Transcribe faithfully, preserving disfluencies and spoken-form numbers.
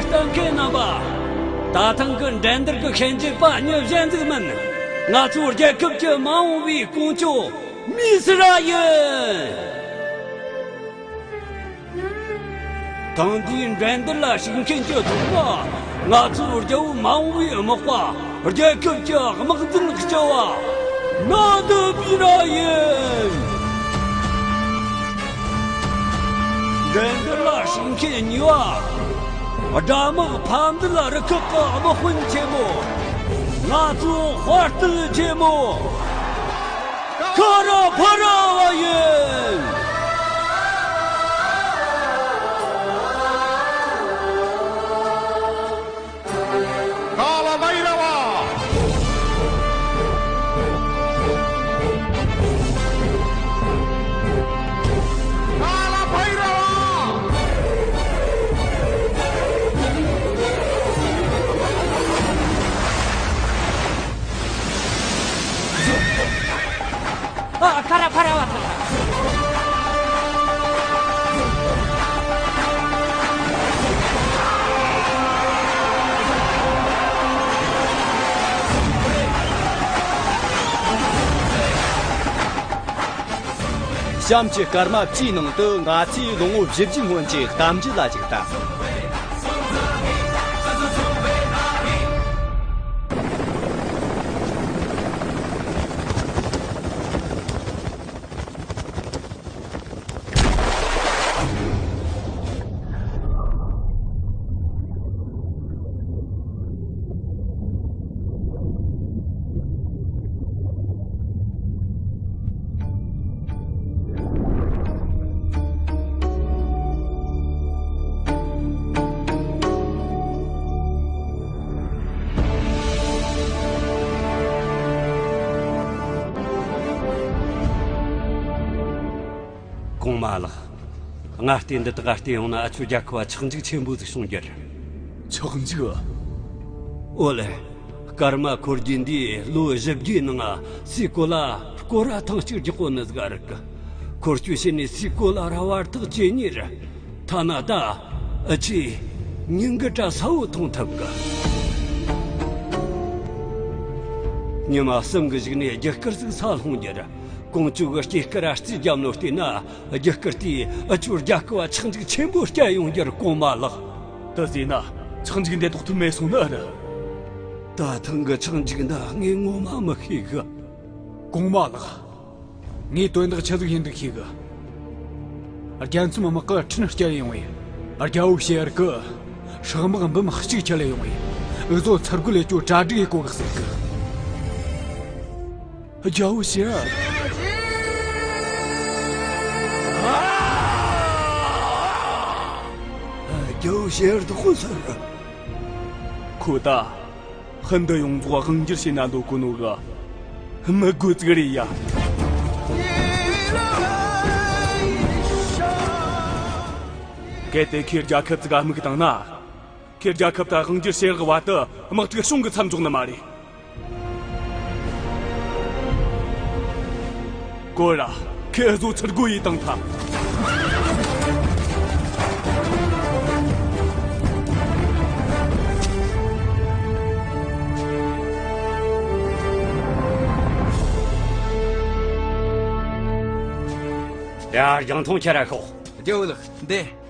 ལྟ་མཁན་རྣམ་པ། ད་ཐེངས་ཀྱི་འགྲན་བསྡུར་གྱི་ཤན་འབྱེད་པ་མྱི་གཞན་ཟིག་མིན། ང་ཚོའི་རྒྱལ་ཁབ་ཀྱི་མ་འོངས་པའི་ཀོང་ཇོ་མི་སི་ར་ཡིན། ད་ཐེངས་འདིའི་འགྲན་བསྡུར་ལ་ཞུགས་མཁན་གྱི་ཐོག་མ། ང་ཚོའི་རྒྱལ་པོ་མ་འོངས་པའི་དམག་པ། རྒྱལ་ཁབ་ཀྱི་དམག་འཛིན་སྐྱོ་བ་ན་དུ་པི་ར་ཡིན། འགྲན་བསྡུར་ལ་ཞུགས་མཁན་གཉིས་པ། དགྲ་དམག་ཕམ་འདུལ་རུ་ཁག་གི་དམག་དཔོན་ཆེན་མོ། ང་ཚོའི་དཔའ་རྟུལ་ཆེན་མོ། ཀ་ར་ཕ་ར་བ་ཡིན། ཀ་ལ་བྷེ་ར་བ། ཀ་ལ་བྷེ་ར་བ། ཨ། ཀ་ར་ཕ་ར་བ། གཤམ་གྱི་སྐར་མ་བཅུའི་ནང་དུ་ང་ཚོས་ལོ་ངོ་བཞི་བཅུ་སྔོན་གྱི་གཏམ་རྒྱུད་ལ་གཞིགས་ལྟ། གོང་མ་ལགས། སྔ་ལྟས་འདི་དག་བལྟས་ཡོང་ན་ཨ་ཆོའི་རྒྱལ་ཁབ་ལ་ཆག་འཇིག་ཆེན་པོ་ཟིག་བྱུང་རྒྱུ་རེད། ཆག་འཇིག་ཨ། ཨོ་ལེ། སྐར་མ་འཁོར་རྒྱུ་འདིས་ལོ་བཞི་བརྒྱའི་ནང་སའི་གོ་ལ་སྐོར་ར་ཐེངས་གཅིག་རྒྱག་གོ་ནི་ཟིག་རིག་གི། འཁོར་སྐྱོད་བྱས་ནས་སའི་གོ་ལ་ར་བར་ཐག་ཇེ་ཉེ་རེད། ཐ་ན་ད་ཨ་ཆོས་ཉིན་གི་དྲ་ས་བོ་མཐོང་ཐུབ་གི། ཉི་མ་གསུམ་གི་གཞུག་ནས་རྒྱུ་སྐར་ཟིག་ས་ལྷུང་རྒྱུ་རེད། ཀོང་ཇོ་གི་སྐྱེས་སྐར་རྩིས་རྒྱབ་ནོ་བལྟས་ན། རྒྱུ་སྐར་དེས་ཨ་ཆོའི་རྒྱལ་ཁབ་ལ་ཆག་འཇིག་ཆེན་པོ་བསྐྱལ་ཡོང་རྒྱུར། གོང་མ་ལགས། དེ་ཟེར་ན་ཆག་འཇིག་འདི་ཐོག་ཐུབ་མེད་སོང་ནི་ཨེ་རེད། ད་ཐེངས་གི་ཆག་འཇིག་འདི་ངས་ངོ་མ་མི་ཤེས་གི། གོང་མ་ལགས། ངས་དོན་དག་ཆི་ཟིག་ཡིན་འདུག་ཤེས་གི། རྒྱལ་མཚམས་དམག་གིས་ཁྲིམས་བསྐྱར་ཡོང་བས། རྒྱལ་པོ་ཞེ་ཡར་གིས་སྲག་དམག་འབུམ་གཅིག་ཁྲིད་ལས་ཡོང་བས། འུ་ཚོ་ཚུར་རྒོལ་ལས་ཀྱོ་གྲ་སྒྲིག་ཡེད་གོ་གི་ཟེར་གི། རྒྱལ་པོ་ཞེ་ཡར། རྒྱལ་པོ་ཞེ་ཡར་དུ་ཁོ་ཚར། ཁོ་ད། ཧིན་དུ་ཡོངས་རྫོགས་དབང་སྒྱུར་བྱེད་ན་འདོད་གོ་ནོ་གི་མི་རྒོད་ཅིག་རེད་ཡ། གལ་ཏེ་ཁོས་རྒྱལ་ཁབ་ཅིག་དམག་བཏང་ན། ཁོས་རྒྱལ་ཁབ་ད་དབང་སྒྱུར་བྱེད་རག་བར་དུ་དམག་འཁྲུག་བྱུང་གི་མཚམས་འཇོག་ནི་མ་རེད། ཀོ་ར། ཁོས་བཟོ་ཚུར་རྒོལ་ཡེད་བཏང་ཐལ། ཡ། རྒྱང་མཐོང་ཁྱེར་ར་ཤོག་རྒྱལ་བོ་ལགས། འདི།